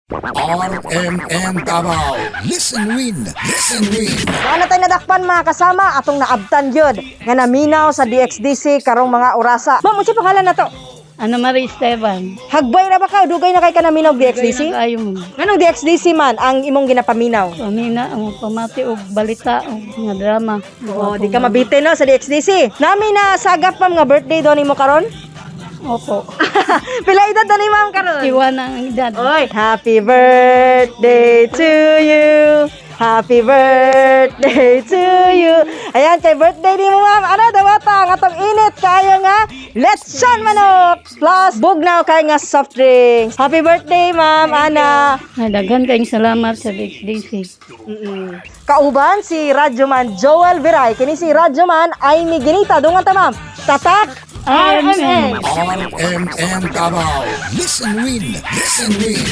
RMN Davao. Listen win, listen win. Ano tayo nadakpan, mga kasama, atong naabtan yun nga naminaw sa DXDC karong mga orasa. Ma'am, unsa pangalan na to? Ana Marie Esteban. Hagbay na ba ka? Dugay na kay ka naminaw og DXDC? Kayo mo. Nganong DXDC man ang imong ginapaminaw? Pamina ang pamati og balita og mga drama. Oh, di ka mabitin no sa DXDC. Nami na sagap, ma'am, nga birthday do nimo karon? Opo. Pila edad na ni ma'am karon? Iwan ang edad. Oy, happy birthday to you. Happy birthday to you. Ayan, kay birthday ni mo, ma'am. Ano, dawata, ang atong init kayo nga lechon manok plus bugnaw kay nga soft drinks. Happy birthday, ma'am Ana. Ay, daghan kayong salamat sa DXDC. Kauban si Radyoman Joel Viray. Kini si Radyoman Amy Ginita. Dungan ta, ma'am. Tatak RMN. RMN Davao. Listen win, listen win.